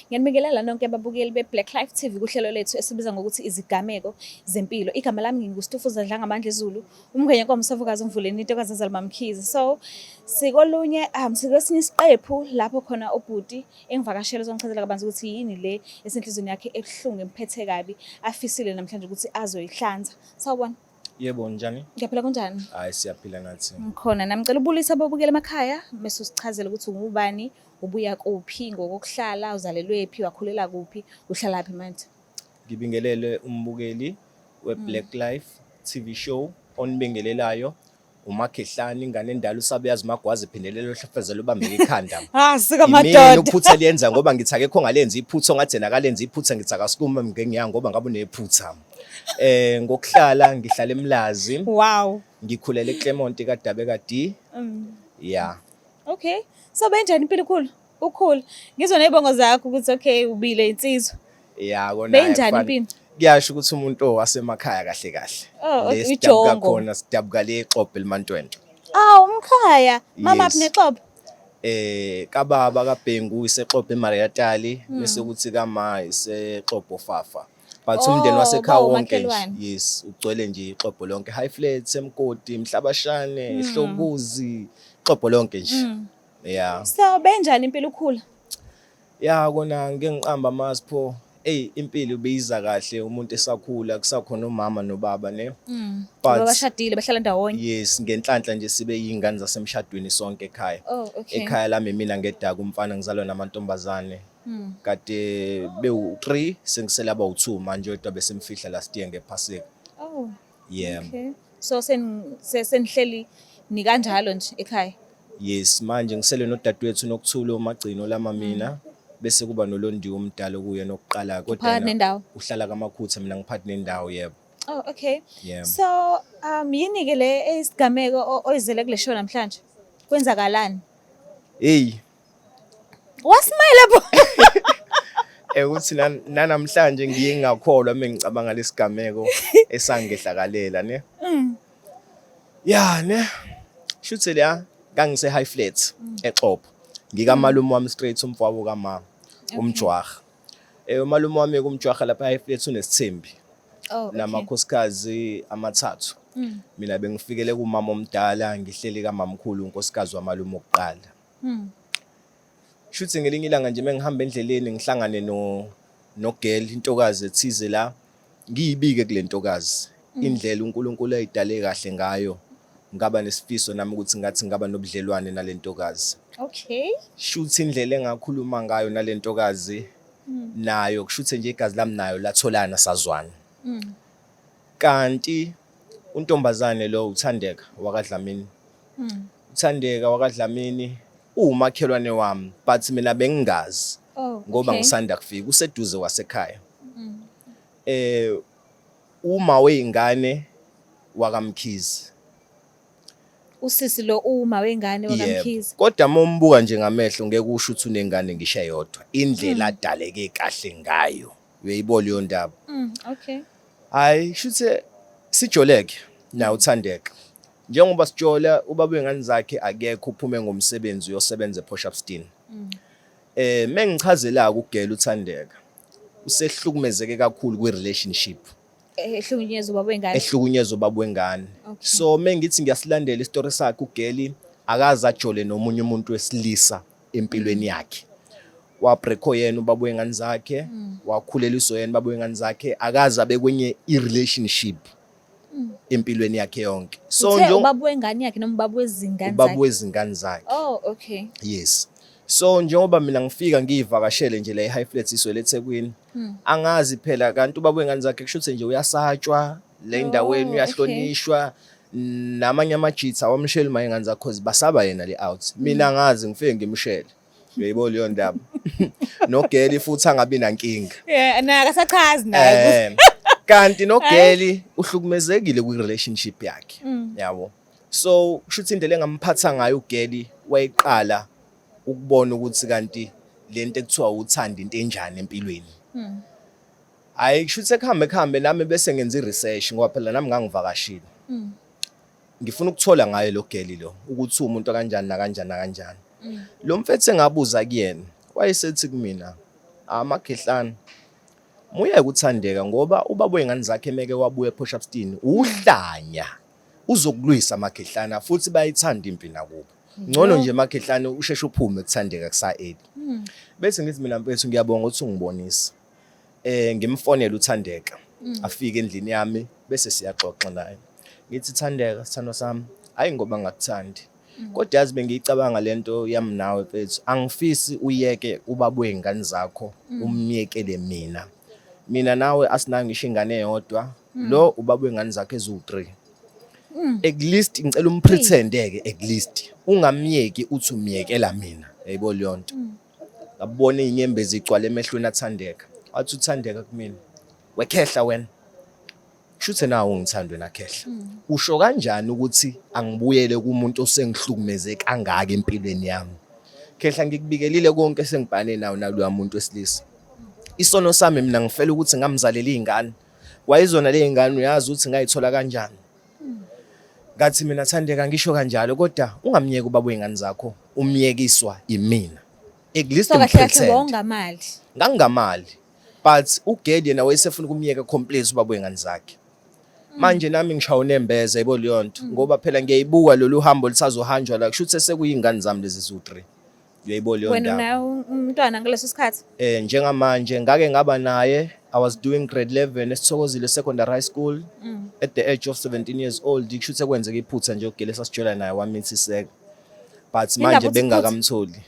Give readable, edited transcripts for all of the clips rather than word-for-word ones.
Ngiyanibingelela nonke ababukeli be-Black Life TV kuhlelo lethu esibiza ngokuthi izigameko zempilo. Igama lami nginguStufuza Dlangamandla Zulu, umngwenyenkomo sovukazi umvuleni intokazi ezalwa Mamkhize. So sikolunye sikwesinye isiqephu lapho khona ubhuti engivakashela uzongichazela kabanzi ukuthi yini le esenhlizweni yakhe ebuhlungu emphethe kabi afisile namhlanje ukuthi azoyihlanza. Sawubona. Yebo, njani? Ngiyaphila, kunjani? Hayi, siyaphila nathi. Ngikhona nami. Ngicela ubulise ababukeli emakhaya bese usichazela ukuthi ungubani, ubuya kuphi ngokokuhlala, uzalelwephi, wakhulela kuphi, uhlalaphi manje? Ngibingelele umbukeli we-Black Life TV show onibingelelayo, uMakhehlane, ingane endala usabuyazi magwazi phindelela ohlafezela ubambeke ikhanda. Ah, sika Imina madoda. uphutha liyenza ngoba ngithi akekho ongalenzi iphutha ongathi yena akalenzi iphutha, ngithi akasukuma ngengiya ngoba ngabe unephutha. Ngokuhlala ngihlala eMlazi. Ngikhulele eClermont kaDabeka D. Yeah. Okay. So benjani impilo khulu? Ukhulu. Ngizwa nezibongo zakho ukuthi okay ubile insizwa. Yeah, kona Benjani ayafana. impilo? Kuyasho ukuthi umuntu owasemakhaya kahle kahle. Oh, Le okay, sidabuka ijongo. khona sidabuka le Xobho elimantwentwe. Ah, umkhaya. Mama Yes. phi neXobho? Kababa kaBhengu iseXobho eMariatali bese kuthi kama iseXobho Fafa. But umndeni Oh, wasekhaya wonke nje, bawumakhelwane. yes, ugcwele nje iXobho lonke. High Flats, eMgodi, Mhlabashane, Hlokuzi, iXobho lonke nje. Yeah. So benjani impilo ukhula? Ya, kona ngike ngiqamba amasipho. Ey, impilo ibiza kahle umuntu esakhula kusakhona umama nobaba ne. But Bashadile, bahlala ndawonye. Yes, ngenhlanhla nje sibe yingane zasemshadweni sonke ekhaya. Oh, okay. Ekhaya lami mina ngedaka umfana, ngizalwa namantombazane. Kade bewu3, sengisela abawu2 manje, kodwa besimfihla last year ngephasika. Oh, Yeah. okay. So senihleli nikanjalo nje ekhaya. Yes, manje ngisele nodadewethu nokuthula uMagcino lama mina bese kuba noLondiwe omdala kuye nokuqala kodwa Phakathi yena nendawo. uhlala kaMakhutha, mina ngiphathi nendawo, yebo. Oh, okay. Yeah. So yini ke le esigameko oyizele kule show namhlanje? Kwenzakalani? Hey, Wasmile bo. Ukuthi nanamhlanje ngiye ngingakholwa uma ngicabanga lesigameko esangehlakalela ne. Ya ne. Shuthi la ngangise High Flats eXobho. Ngikamalume wami straight, umfowabo kamama, umjwaha. Umalume wami kumjwaha lapha eHigh Flats unesithembi namakhosikazi amathathu. Mina bengifikele kumama omdala, ngihleli kamamkhulu, unkosikazi wamalume okuqala. Shuthi ngelinye ilanga nje mengihamba endleleni ngihlangane no girl, intokazi ethize la, ngiyibike kule ntokazi indlela uNkulunkulu ayidale kahle ngayo, ngaba nesifiso nami ukuthi ngathi ngaba nobudlelwane nale ntokazi. Shuthi indlela engakhuluma ngayo nale ntokazi nayo, kushuthi nje igazi lami nayo latholana, sazwana. Kanti untombazane lo uThandeka wakaDlamini. UThandeka wakaDlamini uwumakhelwane wami, but mina bengingazi ngoba ngisanda kufika, useduze wasekhaya. Uma weyingane wakaMkhize. Usisi lo uma wengane wakaMkhize. Kodwa uma umbuka nje ngamehlo ngeke usho ukuthi unengane ngisho eyodwa. Indlela adaleke kahle ngayo. Uyayibona leyo ndaba. Okay. Hayi, shuthe sijoleke naye uThandeka. Njengoba sijola, ubaba wengane zakhe akekho, uphume ngomsebenzi uyosebenza ePort Shepstone. Mengichazela ukugela uThandeka usehlukumezeke kakhulu kwi relationship. Ehlukunyezwa ubaba wengane. Ehlukunyezwa ubaba wengane. So mengithi ngiyasilandela isitori sakhe, ugeli akaze ajole nomunye umuntu wesilisa empilweni yakhe. Wabreako yena ubaba wengane zakhe, wakhuleliswa yena ubaba wengane zakhe, akaze abe kwenye i-relationship empilweni yakhe yonke. So uthe ubaba wengane yakhe noma ubaba wezingane ubaba zakhe? Wezingane zakhe. Oh, okay. Yes. So njengoba mina ngifika ngiyivakashele nje la e-High Flats iswele eThekwini, angazi phela kanti ubaba wengane zakhe kusho nje uyasatshwa le endaweni, uyahlonishwa, namanye amajitha awamsheli ma ingane zakhe cause basaba yena le out. Mina ngazi ngifike ngimshele, uyayibona leyo ndaba, nogeli futhi angabi nankinga. Yeah, naye akasachazi naye. Kanti nogeli uhlukumezekile kwi relationship yakhe, yabo. So kusho indlela engamphatha ngayo ugeli, wayiqala ukubona ukuthi kanti lento ekuthiwa uthanda into enjani empilweni. Hayi, kusho ukuthi ekuhambe kuhambe nami bese ngenza i-research ngoba phela nami ngangivakashile. Ngifuna ukuthola ngaye lo geli lo ukuthi umuntu kanjani nakanjani nakanjani. Lo mfethu engabuza kuyena wayesethi kumina Amakhehlana muyeke uThandeka ngoba ubaba wey'ngane zakhe meke wabuya ePort uhlanya uzokulwisa amakhehlana futhi bayayithanda impi nakubo. Ngcono nje makhehlane usheshe uphume kuThandeka kusa-early. Bese ngithi mina mfethu ngiyabonga ukuthi ungibonise. Ngimfonele uThandeka afike endlini yami bese siyaxoxa naye. Ngithi Thandeka sithandwa sami, hayi ngoba ngakuthandi. Kodwa yazi bengiyicabanga lento yami nawe mfethu, angifisi uyeke ubaba wey'ngane zakho umyekele mina. Mina nawe asinayo ngisho ingane eyodwa, lo ubaba wey'ngane zakho eziwu-3. At least ngicela umpretend-ke at least ungamyeki uthi umyekela mina, yayibo leyo nto. Ngabona iy'nyembezi igcwala emehlweni aThandeka. Wathi uThandeka kumina, wekhehla wena. Kushuthi nawe ungithanda wena khehla. Usho kanjani ukuthi angibuyele kumuntu osengihlukumeze kangaka empilweni yami? Khehla ngikubikelile konke esengibhane nawo naloya muntu wesilisa. Isono sami mina ngifela ukuthi ngamzalela iy'ngane. Kwayizona le y'ngane uyazi ukuthi ngayithola kanjani. Ngathi mina Thandeka ngisho kanjalo kodwa ungamyeki ubaba wey'ngane zakho umyekiswa imina. At least So kahle kahle ngipretend. wawungamali. Ngangingamali. But ugirl yena wayesefuna ukumyeka complete ubaba wey'ngane zakhe. Manje nami ngishawa unembeza yebo leyo nto ngoba phela ngiyayibuka lolu hambo lisazohanjwa la kusho ukuthi sekuyingane zami lezi ziwu-3. Uyayibo leyo Wena ndaba. unawo umntwana ngaleso sikhathi? Njengamanje ngake ngaba naye I was doing grade 11 eSithokozile Secondary High School at the age of 17 years old kusho ukuthi kwenzeka iphutha nje ugele sasijola naye wamithiseka but Yindaba manje uthi iphutha? bengingakamtholi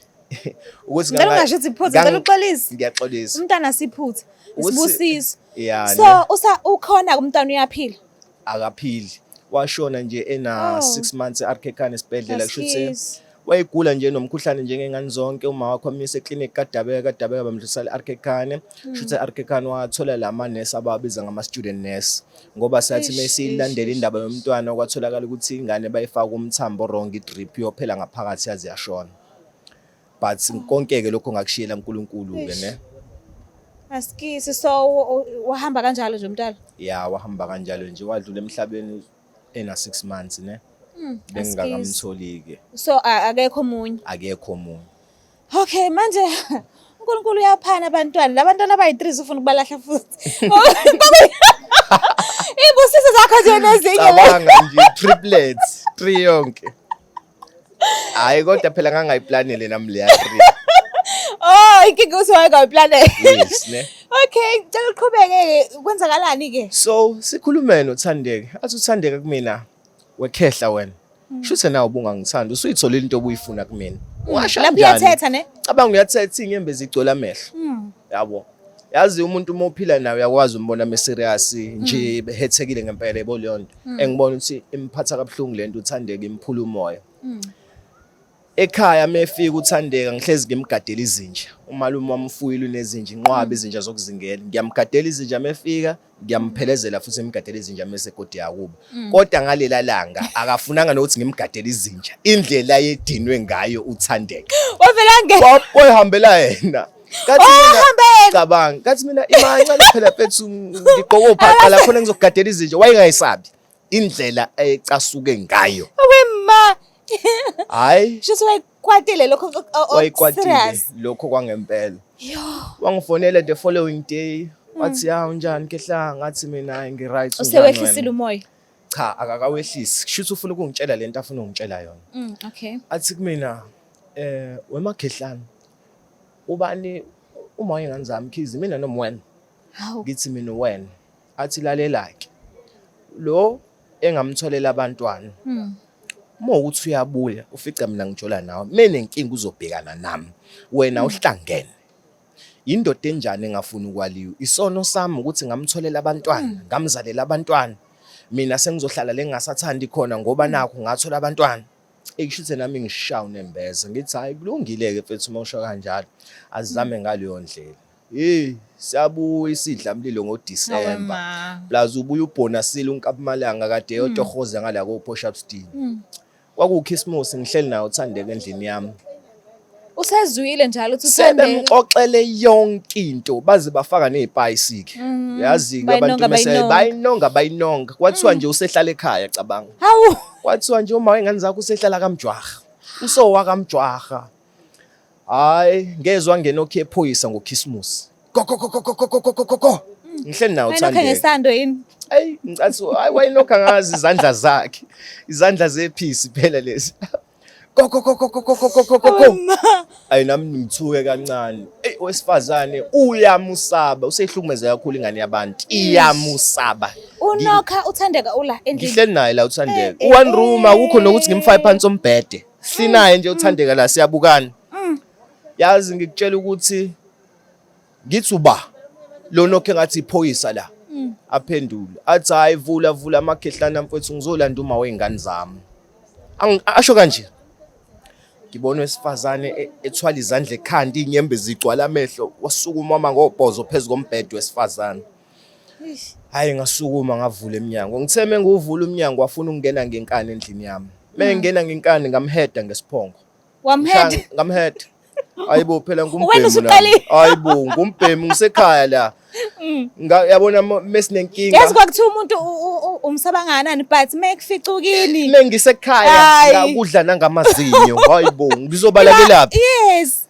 ukuthi Ngicela ungasho ukuthi iphutha, ngicela uxolise. Ngiyaxolisa. Umntwana siphutha, isibusiso. Yeah, So ne. usa ukhona umntwana uyaphila? Akaphili. Washona nje ena 6 months e-RK Khan esibhedlela kusho ukuthi Askies. wayegula nje nomkhuhlane njengengane zonke uma wakhe wamyisa eclinic kaDabeka kaDabeka bamdlulisela e-RK Khan kusho ukuthi e-RK Khan wathola la manesi abawabiza ngama-student nurse ngoba sathi Eish, mesiyilandela eish, indaba yomntwana kwatholakala ukuthi ingane bayifaka umthambo wrong i-drip yophela ngaphakathi yaze yashona but konke-ke lokho ngakushiyela uNkulunkulu-ke ne Askisi so wahamba kanjalo nje umntwana. Ya wahamba kanjalo nje wadlula emhlabeni ena 6 months ne bengingakamtholi-ke. So akekho omunye. Akekho omunye. Okay manje uNkulunkulu uyaphana abantwana. Labantwana abayi-3 ufuna ukubalahla futhi. Ibusiso zakho nje nezinye. Cabanga nje triplets, 3 yonke. Hayi kodwa phela ngangayiplanele nami leya 3. Oh, inkinga ukuthi wayengayiplanele. Yes, ne. Okay, ngicela uqhubeke ke kwenzakalani ke? So sikhulume noThandeka. Athi uThandeka kumina wekhehla wena. Shuthe nawe ubungangithandi usuyitholile into obuyifuna kumina. Ungasho Lapho kanjani? uyathetha ne? Cabanga uyathetha inyembezi igcwele amehlo. Yabo. Yazi umuntu uma uphila naye uyakwazi umbona me serious nje behethekile ngempela yebo leyo nto. Engibona ukuthi imphatha kabuhlungu lento uThandeka imphula umoya. Ekhaya mefika uThandeka ngihlezi ngimgadela izinja. Umalume wami ufuyile unezinja, inqwaba izinja zokuzingela. Ngiyamgadela izinja mefika, ngiyamphelezela futhi ngimgadela izinja mese godi yakubo. Kodwa ngalela langa akafunanga nokuthi ngimgadele izinja. Indlela ayedinwe ngayo uThandeka. Wavela ngena. Wayihambela yena. Kathi Oh, mina hambe yena. cabanga, kathi mina imancane phela mfethu ngigqoke ophaqa la khona ngizokugadela izinja. Wayengayisabi indlela ayecasuke ngayo. Wema. Hayi. Shuthi wayikwatile lokho Wayikwatile serious. lokho kwangempela. Yo. Wangifonela the following day wathi ya unjani kehla ngathi mina hayi ngi-right unjani Usewehlisile wena?" umoya. Cha akakawehlisi. Shuthi ufuna ukungitshela lento afuna ukungitshela yona. Okay. Athi kumina wemakhehlana ubani uma wengane zami khizi mina noma wena. Hawu. Ngithi mina wena. Athi lalela ke. Lo engamtholela abantwana. Uma ukuthi uyabuya ufica mina ngijola nawe menenkinga uzobhekana nami wena uhlangene. Indoda enjani engafuni ukwaliwa? Isono sami ukuthi ngamtholela abantwana, ngamzalela abantwana. Mina sengizohlala le ngingasathandi khona ngoba nakho ngathola abantwana. Ekusho nami ngishaya unembeza ngithi hayi kulungile-ke mfethu uma usho kanjalo azizame ngaleyo ndlela. Hey siyabuya isidlamlilo ngoDisemba. Ma. Plus ubuya ubhonasile unkabumalanga kade eyotohoza ngala ko Port Shepstone. Kwakukhisimusi ngihleli naye uThandeka endlini yami. Usezwile njalo ukuthi uThandeka. Sebemxoxele yonke into baze bafaka nezipayisi ke. Yazi ke abantu Bayinonga, mase bayinonga. bayinonga bayinonga. Kwathiwa nje usehlala ekhaya cabanga. Hawu. Kwathiwa nje uma wengane zakho usehlala kaMjwaha. Usowa kaMjwaha. Hayi ngezwa ngena okhephoyisa ngokhisimusi. Go go go go go go go go go go. Ngihleli nawo Wayelokhu uThandeka. ngesando yini? Ayi ngicathi hayi wayelokhu angazi izandla zakhe. Izandla zephisi phela lezi. Go go go go go go go go go go. Ayi nami ngithuke kancane. Ey wesifazane uyamusaba, usehlukumeze kakhulu ingane yabantu. Iyamusaba. Unokha uThandeka ula endlini. Ngihleli naye la uThandeka. Eh, eh, One room akukho nokuthi ngimfake phansi ombhede. Sinaye nje uThandeka la siyabukana. Yazi ngikutshela ukuthi ngithi uba lo nokho engathi iphoyisa la. Aphendule athi hayi vula vula amakhehlana mfowethu ngizolanda uma wey'ngane zami. Asho kanje. Ngibona wesifazane ethwala izandla ekhanda iy'nyembezi zigcwala amehlo wasukuma wama ngobhozo phezu kombhede wesifazane. Hayi ngasukuma ngavula emnyango. Ngithe mengiwuvula umnyango wafuna ukungena ngenkani endlini yami. Mengena ngenkani ngamheda ngesiphongo. Wamheda. Ngamheda. Hayibo phela Wena ngumbhemu la. usuqalile. Hayibo ngumbhemu ngisekhaya la. Yabona mesinenkinga. Yazi kwakuthiwa umuntu umsaba nganani but mekuficukini. Mengisekhaya Hayi. ngakudla nangamazinyo. Hayibo ngizobalekelaphi? Yes.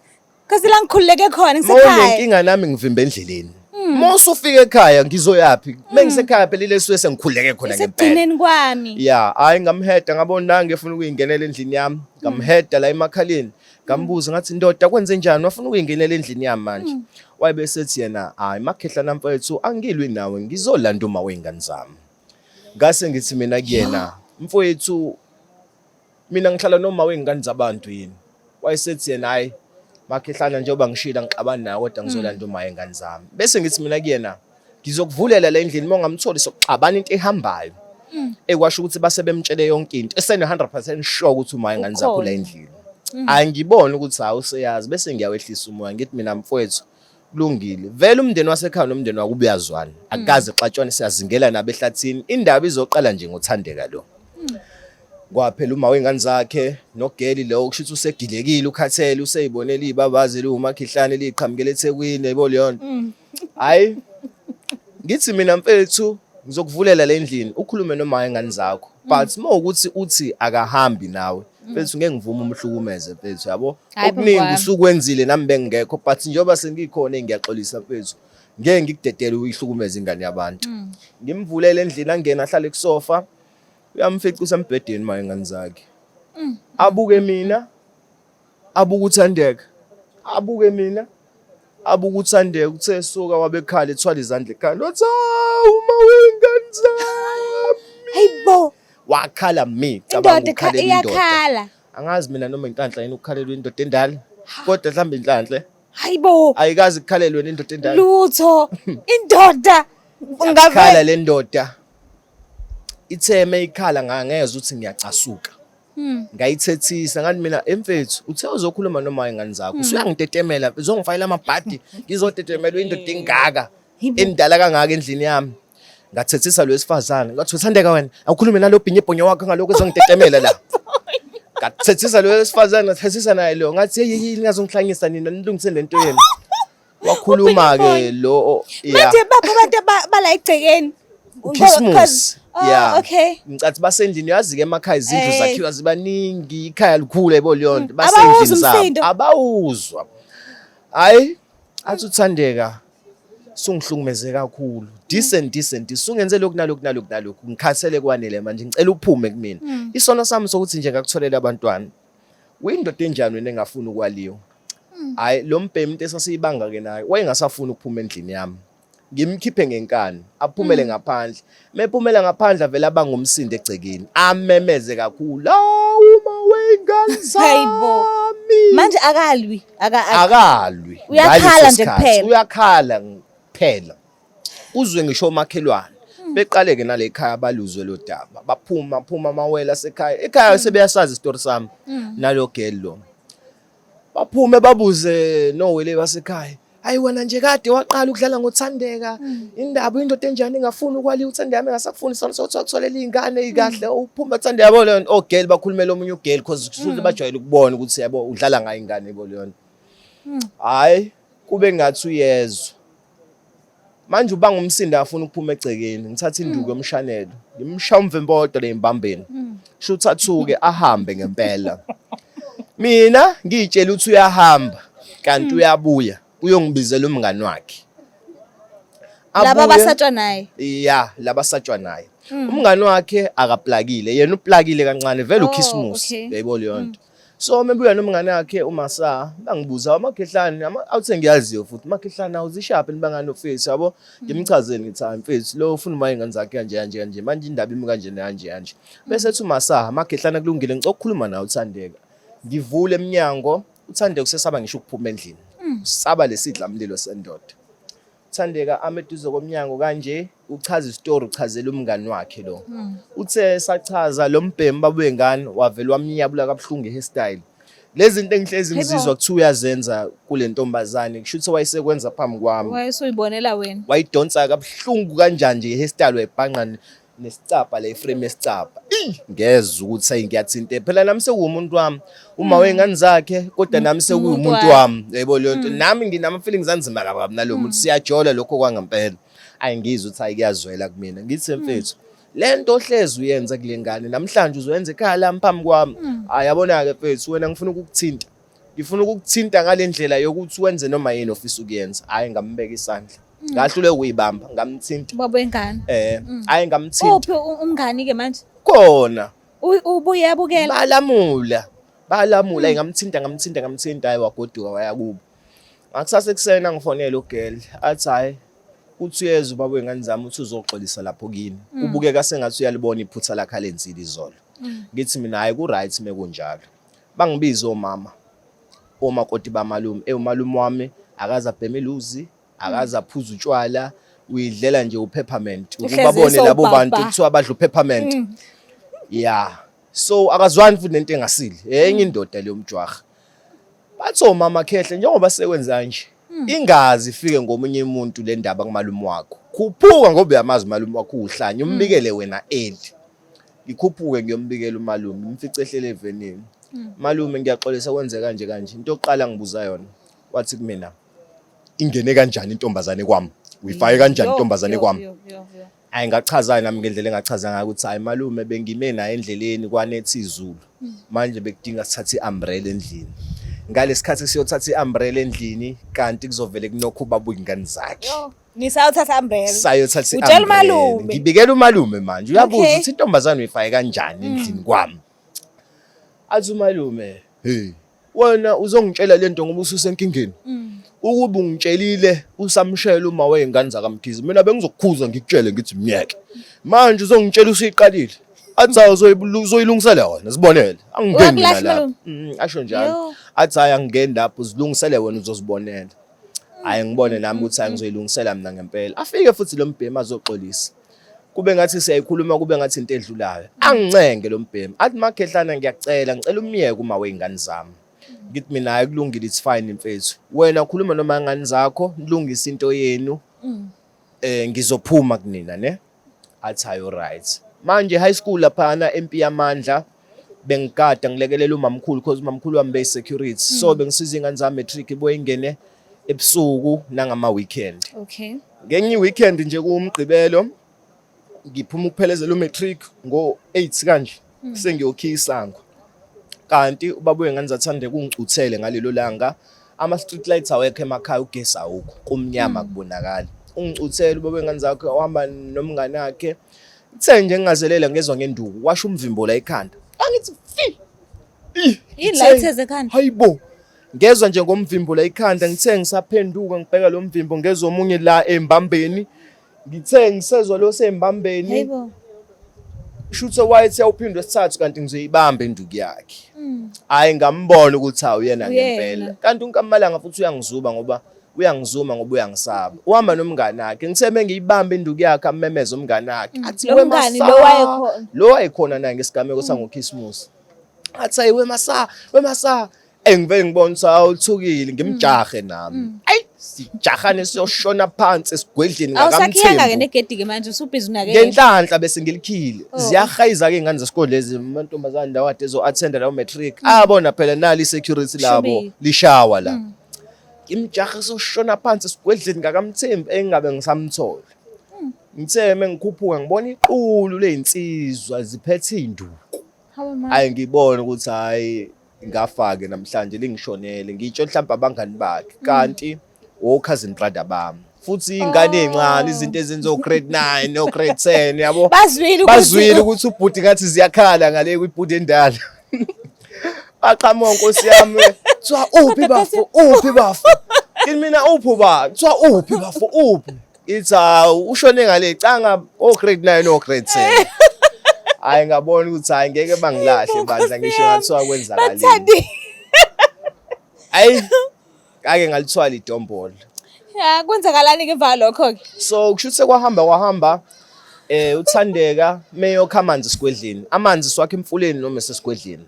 Cause la ngikhululeke khona ngisekhaya. Mawunenkinga nami ngivimba endleleni. Uma usufika ekhaya ngizoyaphi? Mengisekhaya phela ile suke sengikhululeke khona ngempela. Isekugcineni kwami. Ya, hayi ngamheda ngabona nange efuna ukuyingenela endlini yami. Ngamheda la emakhaleni. Ngambuza ngathi ndoda kwenze njani wafuna ukuyingenela endlini yami manje. Wabe sethi yena hayi makhehlana mfethu angilwi nawe ngizolanda uma wey'ngane zami. Ngase ngithi mina kuyena mfowethu mina ngihlala noma wey'ngane zabantu yini. Wayesethi yena hayi makhehlana njengoba ngishilo angixabani nawe kodwa ngizolanda uma wey'ngane zami. Bese ngithi mina kuyena ngizokuvulela la endlini uma ungamtholi sokuxabana into ehambayo. Ekwasho ukuthi base bemtshele yonke into esene 100% sure ukuthi uma ingane zakho la Ukhona. endlini. Angiboni ukuthi hawu useyazi bese ngiyawehlisa umoya ngithi mina mfowethu kulungile. Vele umndeni wasekhaya nomndeni wakubo uyazwana. Akukaze xatshwane siyazingela nabo ehlathini. Indaba izoqala nje ngoThandeka lo. Kwaphela uma wey'ngane zakhe nogeli lo kusho ukuthi usegilekile ukhathele useyibonela iy'babazi eliwumakhihlane liqhamukela eThekwini yabo leyo nto. Hhayi ngithi mina mfethu ngizokuvulela le ndlini ukhulume noma ingane zakho but uma ukuthi uthi akahambi nawe mfethu ngeke ngivume umhlukumeze mfethu yabo. Hhayi, phambi Okuningi kwami. usukwenzile nami bengingekho but njengoba sengikhona ngiyaxolisa mfethu. Ngeke ngikudedele uyihlukumeze ingane yabantu. Ngimvulele endlini angene ahlale kusofa. Uyamfica usembhedeni ma ingane zakhe. Abuke mina, abuke uThandeka. Abuke mina, abuke uThandeka uthe suka wabekhala ethwala izandla ekhanda. Wathi hawu uma wengane zami. Hayibo. Wakhala mi cabanga Indoda ukukhalela indoda. iyakhala. Angazi mina noma inhlanhla yini ukukhalelwa indoda endala. Kodwa mhlawumbe inhlanhla. Hayibo. Ayikazi kukhalelwe indoda endala. Lutho. Indoda. Yakhala le ndoda. Ithe meyikhala ngangezwa ukuthi ngiyacasuka. Ngayithethisa ngathi mina emfethu uthe uzokhuluma noma ingane zakho usuyangitetemela uzongifakela amabhadi ngizotetemelwa indoda engaka endala kangaka endlini yami. Ngathethisa lo wesifazane ngathi uthandeka wena awukhulume nalo bhinyebhonyo wakho ngalokho ezongitetemela la. Ngathethisa lo wesifazane ngathethisa naye lo ngathi hey hey ningazongihlanyisa nina nilungise lento yenu. Wakhuluma ke lo yeah. Manje bapha abantu bala egcekeni. Christmas. Oh, Yeah. okay. Ngicathi basendlini uyazi ke emakhaya izindlu Eh. zakhiwa zibaningi ikhaya likhulu yebo leyo nto Abawuzwa basendlini zabo umsindo. abawuzwa. Hayi athi uthandeka sungihlukumeze kakhulu this and this and this sungenze lokhu nalokhu nalokhu nalokhu ngikhathele kwanele manje ngicela uphume kumina isono sami sokuthi nje ngakutholela abantwana uyindoda enjani wena engafuni ukwaliwa hayi lo mbhemi into esasiyibanga ke naye wayengasafuni ukuphuma endlini yami ngimkhiphe ngenkani aphumele ngaphandle mephumela ngaphandle avele abanga umsindo egcekeni amemeze kakhulu awu ma weyingane Hayibo. zami Manje akalwi. Aka akalwi Uyakhala ngaleso nje sikhathi. kuphela. Uyakhala kuphela uzwe ngisho omakhelwane beqale ke nale ekhaya baluzwe lo daba baphuma phuma amawele asekhaya ekhaya sebeyasazi isitori sami nalo girl lo baphume babuze nowele basekhaya hayi wena nje kade waqala ukudlala ngoThandeka indaba indoda enjani ingafuni ukwaliwa uThandeka engasakufuni sona sokuthi wakutholela iy'ngane ey'kahle uphume Thandeka yabo leyo nto ogirl bakhulumela omunye ugirl because kusuke bajwayele ukubona ukuthi yabo udlala ngayo ingane yabo leyo nto hhayi kube ngathi uyezwa manje ubanga umsindo afuna ukuphuma egcekeni ngithatha induku yomshanelo ngimshaya umvimbo owodwa le embambeni shuthi athuke ahambe ngempela mina ngiyitshela ukuthi uyahamba kanti uyabuya uyongibizela umngani wakhe. Laba Abuye- abasatshwa naye. Ya, labasatshwa naye. Umngani wakhe akaplakile, yena uplakile kancane vele Oh, uKhisimusi. okay. Yayibona leyo nto. So mebuya nomngane wakhe uMasa, bangibuza amakhehlane, awuthe ngiyaziyo futhi makhehlane awuzishaphi nibangani ofisi yabo. Ngimchazele ngithi hayi mfethu lo ufuna uma ingane zakhe kanje kanje kanje manje indaba imi kanje kanje kanje. Bese ethi uMasa amakhehlane kulungile ngicela ukukhuluma nawe uThandeka. Ngivule eminyango uThandeka usesaba ngisho ukuphuma endlini. Usaba lesidla mlilo sendoda. Thandeka ame eduze komnyango kanje uchaza isitori uchazela umngani wakhe lo. Uthe sachaza lo mbhemu babuye ngani wavele wamnyabula kabuhlungu hairstyle. Lezi zinto engihlezi Hayibo. ngizizwa kuthiwa uyazenza kule ntombazane kusho ukuthi wayesekwenza phambi kwami. Wayesuyibonela wena. Wayidonsa kabuhlungu kanjani nje hairstyle wayibhanqa nesicabha le frame yesicabha. Ih, ngezwa ukuthi ayi ngiyathinta phela nami sekuwumuntu wami uma wey'ngane zakhe kodwa nami sekuwumuntu wakhe. wami yebo leyo nto nami nginama-feelings anzima kabi nalowo muntu siyajola lokho kwangempela ayi ngizwe ukuthi ayi kuyazwela kumina ngithi mfethu le nto ohlezi uyenza kule ngane namhlanje uzoyenza ekhaya lami phambi kwami hayi yabona-ke mfethu wena ngifuna ukukuthinta ngifuna ukukuthinta ngale ndlela yokuthi wenze noma yini ofisa ukuyenza hayi ngambeka isandla ngahluleka ukuyibamba ngamthinta Baba wengane. Hayi ngamthinta. Uphi umngani ke manje? Khona. Ubuye yabukela. Balamula. Balamula ngamthinta ngamthinta ngamthinta hayi wagoduka waya kubo. Ngakusasa ekuseni angifonele ugirl athi hayi uthi uyeza ubaba wengane zami uthi uzoxolisa lapho kini. Ubukeka sengathi uyalibona iphutha lakhe alenzile izolo. Ngithi mina hayi ku right mekunjalo. Bangibiza omama. Omakoti bamalume. Umalume wami akaze abheme iluzi, akaze aphuze utshwala, uyidlela nje upeppermint. Uhlezi Ukubabone labo esowubhabha. bantu kuthiwa badla upeppermint. Yeah. So akazwani futhi nento engasile. Enye indoda leyo mjwaha. Bathi omama khehle njengoba sekwenza nje. Ingazi ifike ngomunye umuntu le ndaba kumalume wakho. Khuphuka ngoba uyamazi umalume wakho uhlanya umbikele wena early. Ngikhuphuke ngiyombikela umalume, ngimfice ehlele evenini. Malume ngiyaxolisa kwenze kanje kanje. Into yokuqala ngibuza yona wathi kumina ingene kanjani intombazane kwami? Uyifake kanjani intombazane kwami? Hayi ngachaza nami ngendlela engachaza ngayo ukuthi hayi malume bengime naye endleleni kwanetha izulu. Manje bekudinga sithathe iumbrella endlini. Ngalesikhathi siyothatha iumbrella endlini kanti kuzovele kunokho ubaba ingane zakhe. Nisayothatha umbrella. Sayothatha Utshela i-umbrella. umalume. Ngibikela umalume manje. Uyabuza Okay. ukuthi intombazane uyifake kanjani endlini kwami. Athi umalume, "Hey, wena uzongitshela lento ngoba ususenkingeni. Ukuba ungitshelile usamshela uma wey'ngane zakaMkhize, mina bengizokukhuza ngikutshele ngithi myeke. Manje uzongitshela usuyiqalile. Athi hayi uzoyilungisela wena, zibonele. Angingeni mina Uyakulahla lapho. umalume? Asho njalo. Yo. Athi hayi angingeni lapho, zilungisele wena uzozibonela. Hayi ngibone nami ukuthi hayi ngizoyilungisela mina ngempela. Afike futhi lo mbhemu azoxolisa. Kube ngathi siyayikhuluma kube ngathi into edlulayo. Angincenge lo mbhemu. Athi makhehlana ngiyakucela, ngicela umyeke uma wey'ngane zami. Ngithi mina hayi kulungile it's fine mfethu. Wena khuluma noma ngane zakho, nilungise into yenu. Ngizophuma kunina ne. Athi hayi right. Manje high school laphana empi yamandla bengigada ngilekelela umamkhulu because umamkhulu wami beyi security. So bengisiza ingane zami matric ibuye ingene ebusuku nangama weekend. Okay. Ngenye weekend nje kuwumgqibelo ngiphuma ukuphelezela umatric ngo-8 kanje sengiyokhiya isango. Kanti ubaba wengane zathande kungicuthele ngalelo langa ama street lights awekho emakhaya ugesi awukho kumnyama kubonakala. Ungicuthele ubaba wengane zakhe uhamba nomngane wakhe. Kuthe nje ngingazelela ngezwa ngenduku washo umvimbo la ekhanda. Angithi fi. Ih, Yini ngithe, la itheze ekhanda? Hayibo. Ngezwa nje ngomvimbo la ekhanda ngithe ngisaphenduka ngibheka lo mvimbo ngezwa omunye la embambeni. Ngithe ngisezwa lo sembambeni. Hayibo. Shuthe wayethi yawuphindwa esithathu kanti ngizoyibamba induku yakhe. Hayi ngambona ukuthi hawu uyena Uyena. ngempela. Kanti unkamalanga futhi uyangizuba ngoba uyangizuma ngoba uyangisaba. Uhamba nomngane wakhe. Ngithe mengiyibamba induku yakhe amemeze umngane wakhe. Athi Lo we mngani Masa. lo wayekhona. Lo wayekhona naye ngesigameko sangoKhisimusi. Athi ayi we Masa, we Masa. Engivele ngibona ukuthi awuthukile ngimjahe nami. Ayi sijahane siyoshona phansi esigwedleni Awusakhiyanga ke ngakamthembu. negedi ke manje usubhizi unakekela. Ngenhlanhla bese ngilikhile. Oh. Ziyahayiza ke ingane zesikole lezi amantombazane lawa ade ezo attend lawo matric. Abona phela nali security labo Shubile. lishawa la. Imjahe soshona phansi esigwedleni ngakamthembu engabe ngisamthola. Ngithe mengikhuphuka ngibona iqulu lezinsizwa ziphethe induku. Hawu ma. Hayi ngibona ukuthi hayi ngafake namhlanje lingishonele ngitsho mhlawumbe abangani bakhe kanti O cousin brother bami. Futhi ingane ezincane izinto ezenza o grade 9 o grade 10 yabo. Bazwile ukuthi Bazwile ukuthi ubhuti ngathi ziyakhala ngale kwibhuti endala. Baqhamuka nkosi yami. Kuthiwa uphi bafo? Uphi bafo? Kimi mina uphi ba? Kuthiwa uphi bafo? Uphi? Ithi hawu ushone ngale canga o grade 9 o grade 10. Hayi ngabona ukuthi hayi ngeke bangilahle bandla ngisho ngathiwa kwenzakaleni. Bathandi. Hayi ngake ngalithwala idombolo. Ya kwenzakalani ke emva lokho ke? So kusho ukuthi sekwahamba kwahamba uThandeka meyokha amanzi esigwedleni. Amanzi siwakha emfuleni noma esesigwedleni.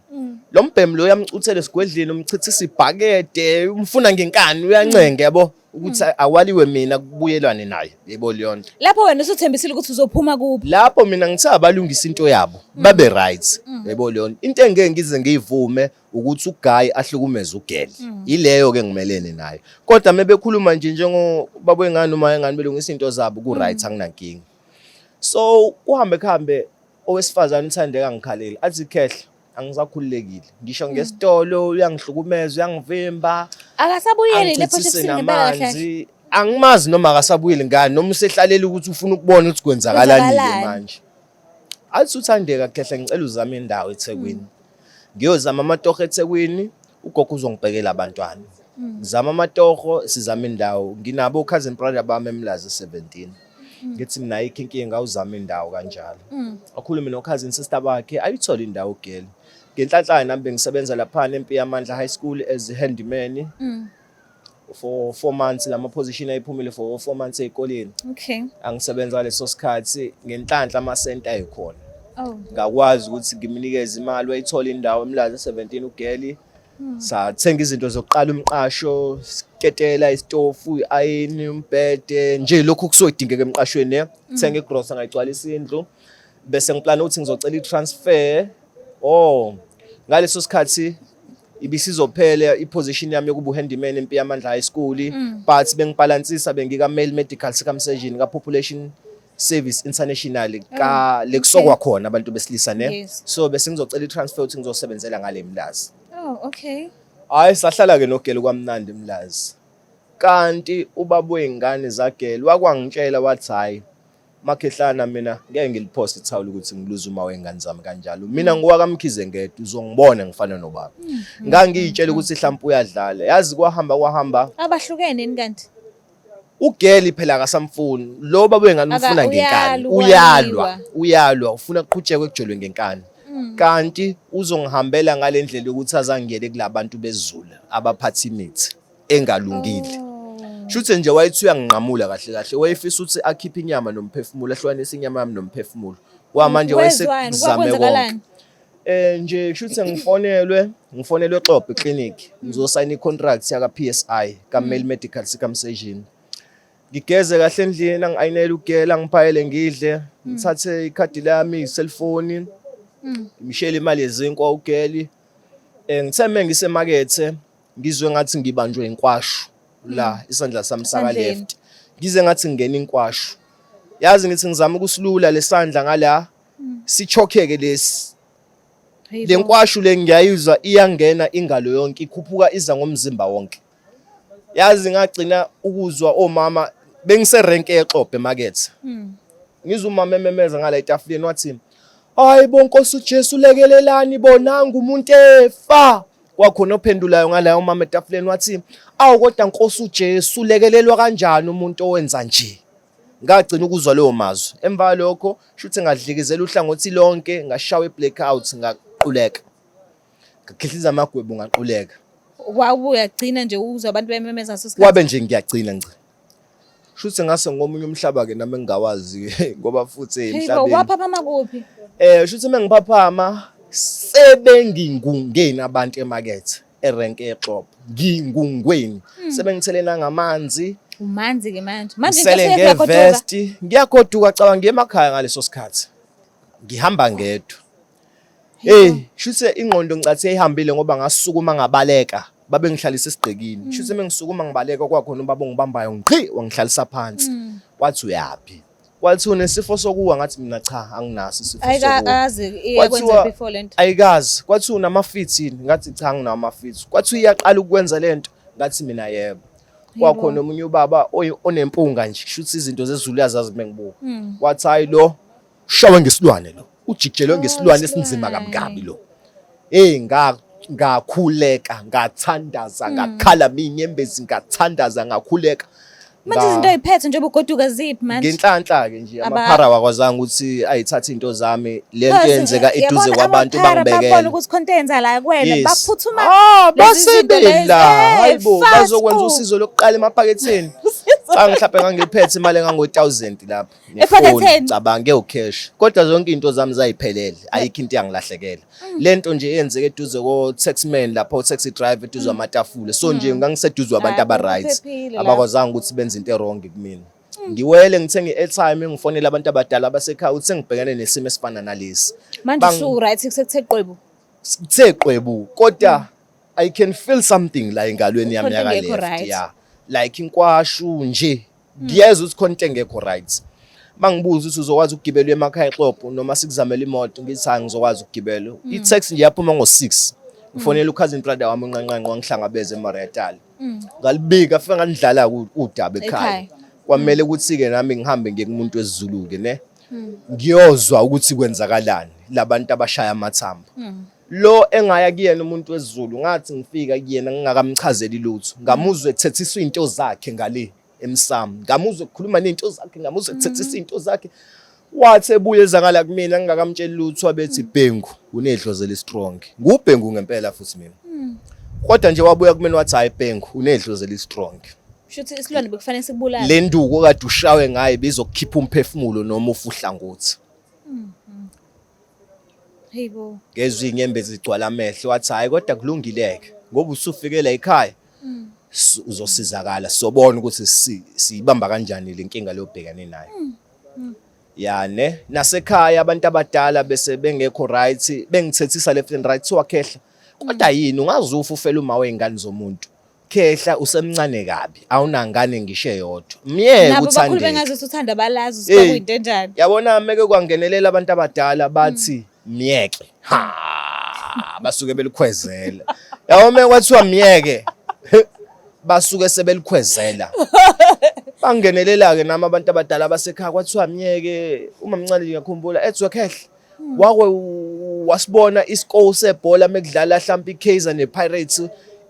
Lo mbhemu lo uyamcuthela esigwedleni umchithisa ibhakede umfuna ngenkani uyancenga yabo ukuthi awaliwe mina kubuyelwane naye yebo leyo nto. Lapho wena usuthembisile ukuthi uzophuma kubo. Lapho mina ngithe abalungisa into yabo babe right yebo leyo nto. Into engeke ngize ngiyivume ukuthi uguy ahlukumeze ugirl. Yileyo ke ngimelene nayo. Kodwa mebekhuluma nje njengo baba wengane uma engane belungisa into zabo ku right anginankinga. So kuhambe kuhambe owesifazane uThandeka ngikhalele athi khehla angisakhululekile ngisho ngesitolo uyangihlukumeza uyangivimba Akasabuyeli le angichithise Port Shepstone ngempela kahle kahle. namanzi angimazi noma akasabuyeli ngani noma usehlalela ukuthi ufuna ukubona ukuthi kwenzakalani ke Kwenzakalani. manje athi uThandeka khehla ngicela uzame indawo eThekwini ngiyozama amatoho eThekwini ugogo uzongibhekela abantwana ngizama amatoho sizama indawo nginabo cousin brother bami eMlazi 17 ngithi mina ayikho inkinga uzama indawo kanjalo akhulume no cousin sister bakhe ayithole indawo ugirl ngenhlanhla nami bengisebenza lapha eMpi Yamandla High School as a handyman for 4 months lama position ayiphumile for 4 months ezikoleni angisebenza ngaleso sikhathi ngenhlanhla amasenti ayikhona Oh. ngakwazi ukuthi ngimnikeze imali wayithola indawo eMlazi 17 ugirl sathenga izinto zokuqala umqasho siketela isitofu iayini umbhede nje lokhu kusodingeka emqashweni ne thenga igrosa ngayigcwalisa indlu bese ngiplana ukuthi ngizocela i-transfer oh ngaleso sikhathi ibisizophela i-position yami yokuba uhandyman eMpi Yamandla High School but bengibhalansisa bengika male medical circumcision ka Population Service International ka lekusokwa khona abantu besilisa ne Yes. so bese ngizocela i-transfer ukuthi ngizosebenzela ngale Mlazi. Oh, okay. Hayi sahlala ke nogirl kwamnandi eMlazi. Kanti ubaba wey'ngane zagirl wakwangitshela wathi hayi makhehlana mina ngeke ngiliphoste ithawula ukuthi ngiluze uma wey'ngane zami kanjalo. Mina ngiwakaMkhize ngedwa uzongibona ngifana nobaba. Ngangiyitshela ukuthi mhlawumbe uyadlala. Yazi kwahamba kwahamba Abahlukene yini kanti? ugirl phela akasamfuni lo baba wengane ufuna ngenkani uyalwa, uyalwa uyalwa ufuna kuqhutshekwe kujolwe ngenkani kanti uzongihambela ngale ndlela yokuthi azangiyele kulabantu bezulu abaphatha imithi engalungile. Shuthi nje wayethi uyanginqamula kahle kahle wayefisa ukuthi akhiphe inyama nomphefumulo ahlukanise inyama yami nomphefumulo kwamanje Wezwani? wayesekuzame konke. Kwakwenzakalani? Nje shuthi ngifonelwe eXobho clinic ngizosayina i-contract yaka PSI ka male medical circumcision. Ngigeze kahle endlini angi-ayinele ugirl angiphayele ngidle ngithathe ikhadi lami i-cellphone ngimshele imali yezinkwa ugirl ngithe mengisemakethe ngizwe ngathi ngibanjwe inkwashu la isandla sami saka Esandleni. left ngize ngathi ngingena inkwashu yazi ngithi ngizama ukusilula lesandla ngala sichokheke lesi Hayibo. le nkwashu le ngiyayizwa iyangena ingalo yonke ikhuphuka iza ngomzimba wonke yazi ngagcina ukuzwa omama bengiserenke eXobho emakethe ngizwa umama ememeza ngala etafuleni wathi hayi bo Nkosi uJesu lekelelani bonanga umuntu efa kwakhona ophendulayo ngala umama etafuleni wathi awu kodwa Nkosi uJesu lekelelwa kanjani umuntu owenza nje ngagcina ukuzwa leyo mazwi emva kwalokho shuthi ngadlikizela uhlangothi lonke ngashawa i-blackout ngaquleka ngakhihliza amagwebu ngaquleka Wawubuya gcina nje uzwa abantu bememeza ngaso sikhathi. Wabe nje ngiyagcina ngci shuthi ngase ngomunye umhlaba ke nami engingawazi ngoba futhi Hey bo, emhlabeni waphaphama kuphi? Shuthi mengiphaphama sebengingungeni abantu emakethe erenke eXobho ngingungweni sebengithelena ngamanzi Umanzi ke manje. Manje ngisele into uyagoduka. ngevesti ngiyagoduka cabanga ngiye emakhaya ngaleso sikhathi ngihamba ngedwa hey shuthi ingqondo ngicathe ihambile ngoba ngasukuma ngabaleka babengihlalisa esigqikini shuthi mengisukuma ngibaleka kwakhona ubaba ongibambayo ngqi wangihlalisa phansi wathi uyaphi kwathi unesifo sokuwa ngathi mina cha anginaso isifo sokuwa Ayikazi iyakwenza Kwathiwa- before lento. ayikazi kwathi unama-fits yini ngathi cha anginawo ama-fits kwathi iyaqala ukwenza lento ngathi mina yebo. Kwakhona omunye ubaba onempunga nje, shuthi izinto zezulu uyazazi mengibuka. Wathi hayi lo ushawe ngesilwane lo, ujikijelwe ngesilwane esinzima kabi kabi lo. Hey ngakhuleka, ngathandaza, ngakhala minyembezi, ngathandaza, ngakhuleka. Manje izinto oyiphethe njengoba ugoduka ziphi manje? Ngenhlanhla ke nje amaphara wakwazanga ukuthi ayithathe into zami, le nto yenzeka eduze kwabantu bangibekela. Babona ukuthi khona into eyenzakalayo kuwena, baphuthuma. Ah, basebela. Hayibo, bazokwenza usizo lokuqala emaphaketheni. Cha, mhlawumbe ngangiphethe imali engango 1000 lapha. Ephaketheni. Cabange ucash. Kodwa zonke into zami zayiphelele, ayikho into yangilahlekela. Lento nje eyenzeke eduze ko taxman lapho, taxi driver eduze amatafula. So nje ngangiseduze kwabantu aba right. Abakwazanga ukuthi benze into wrong kumina. Ngiwele ngithenge i-airtime, ngifonele abantu abadala abasekhaya ukuthi sengibhekene nesimo esifana nalesi. Manje usu right, sekuthe qwebu. Kuthe qwebu, kodwa I can feel something la engalweni yami yaka left. Yeah. Like inkwashu nje. Ngiyezwa ukuthi khona into engekho right. Bangibuza ukuthi uzokwazi ukugibela emakhaya eXobho noma sikuzamela imoto, ngithi hayi ngizokwazi ukugibela. I-taxi nje yaphuma ngo-6. Ngifonela u-cousin brother wami unqanqanqe, wangihlangabeza eMariatal. Ngalibika, afike ngandlala udaba ekhaya. Kwamele ukuthi-ke nami ngihambe ngiye kumuntu wesiZulu-ke ne. Ngiyozwa ukuthi kwenzakalani labantu abashaya amathambo. Lo engaya kuyena umuntu wesiZulu, ngathi ngifika kuyena ngingakamchazeli lutho, ngamuzwa ethethiswa izinto zakhe ngale emsamo, ngamuzwa ekhuluma nezinto zakhe, ngamuzwa ethethisa izinto zakhe. Wathi ebuye ezangala kumina ngingakamtsheli lutho, wabethi Bhengu unedlozi elistrong. Ngubhengu ngempela futhi mina. Kodwa nje wabuya kumina wathi hayi Bhengu unedlozi elistrong. Shuthi isilwane bekufanele sikubulale. Le nduku okade ushawe ngayo ibizokukhipha umphefumulo noma ufuhlangothi. Hayibo. Ngezwe inyembezi zigcwala amehlo, wathi hayi kodwa kulungileke ngoba usufike la ekhaya uzosizakala, sobona ukuthi siyibamba kanjani le nkinga leyo obhekane nayo. Ya ne nasekhaya abantu abadala bese bengekho right, bengithethisa left and right, thiwa khehla kodwa yini ungaze ufe ufele uma wey'ngane zomuntu, khehla usemncane kabi, awunangane ngisho eyodwa, myeke. Nabo bakhulu bengazi uthanda balazi ukuthi kuyinto enjani. Yabona meke kwangenelela abantu abadala bathi myeke, ha basuke belikhwezela. Yabo meke kwathiwa myeke, basuke sebelikhwezela. Bangenelela ke nami abantu abadala basekhaya, kwathiwa myeke. Uma mncane ngiyakhumbula ethiwa khehla wakwe wasibona iscore sebhola mekudlala hlampe iKaizer nePirates,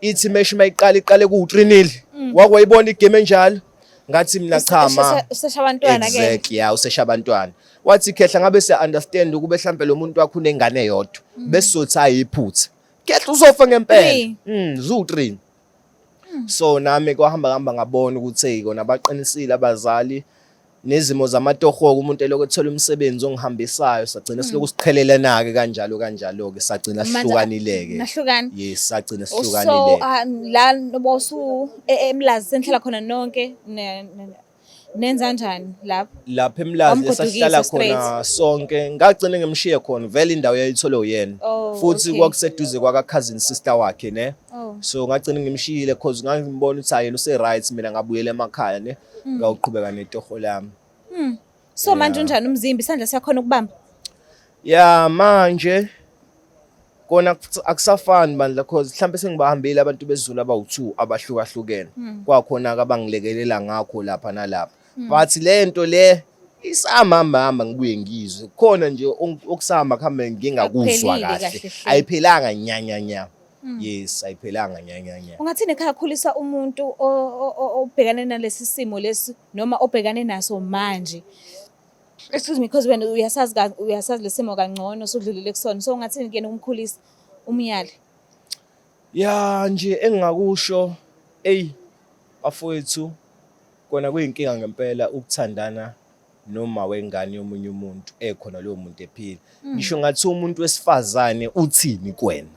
ithi match mayiqala iqale ku-3-0, wake wayibona igame enjalo? Ngathi mina cha ma. Usesha abantwana ke. Exactly, ya, usesha abantwana. Wathi khehla ngabe siya understand ukube hlampe lo muntu wakho unengane eyodwa, bese sothi ayiphutha. Khehla uzofa ngempela. Zu 3. So nami kwahamba hamba ngabona ukuthi hey kona baqinisile abazali, nezimo zamatoho, umuntu elokhu ethola umsebenzi ongihambisayo, sagcina siloku siqhelelana-ke kanjalo kanjalo-ke, sagcina sihlukanile-ke. Nahlukana. Yes, sagcina sihlukanile. So la bosu eMlazi senihlala khona nonke, nenza kanjani lapho? Lapha eMlazi esasihlala khona sonke, ngagcina ngimshiye khona, vele indawo yayitholwe uyena. Futhi kwakuseduze kwaka cousin sister wakhe ne. So ngagcina ngimshiyile cause ngangimbona ukuthi hayi yena use right, mina ngabuyela emakhaya ne. Ngawuqhubeka netoho lami. So manje unjani umzimba, isandla siyakhona ukubamba? Ya, manje kona akusafani bandla, cause mhlambe sengibahambile abantu bezulu abawu2 abahlukahlukene, kwakhona abangilekelela ngakho lapha nalapha, but lento le isamahamba hamba, ngibuye ngizwe khona nje okusahamba kuhambe ngingakuzwa kahle, ayiphelanga nya nya nya. Yes, ayiphelanga nya nya nya. Ungathini ekhaya khulisa umuntu obhekane nalesi simo lesi noma obhekane naso manje? Excuse me, because wena uyasazi uyasazi lesimo kangcono, usudlulile kusona. So ungathini kuyena ukumkhulisa umyale? Ya nje engingakusho, ey bafowethu, kona kuyinkinga ngempela ukuthandana noma wengane yomunye umuntu ekhona loyo muntu ephila. Ngisho ngathi umuntu wesifazane uthini kuwena,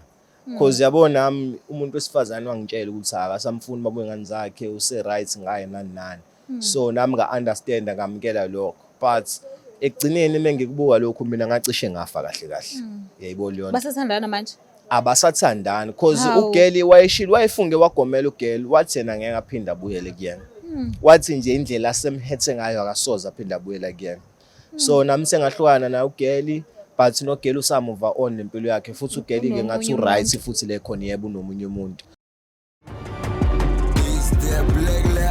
cause yabo nami umuntu wesifazane wangitshela ukuthi akasamfuni baba wengane zakhe, use right ngaye nani nani. So nami nga understand, ngamukela lokho, but ekugcineni mengikubuka lokhu mina ngacishe ngafa kahle kahle, yayibona leyo nto. Basathandana manje? Abasathandani, cause ugeli wayeshilo, wayefunge wagomela ugeli, wathi yena ngeke aphinde abuyele kuyena. Wathi nje indlela asemhethe ngayo akasoze aphinde abuyela kuyena. So nami sengahlukana naye ugeli, but nogeli usamuva on nempilo yakhe futhi ugeli ke ngathi Unomunye uright umuntu. Futhi le khona, yebo, unomunye umuntu. Is there That black.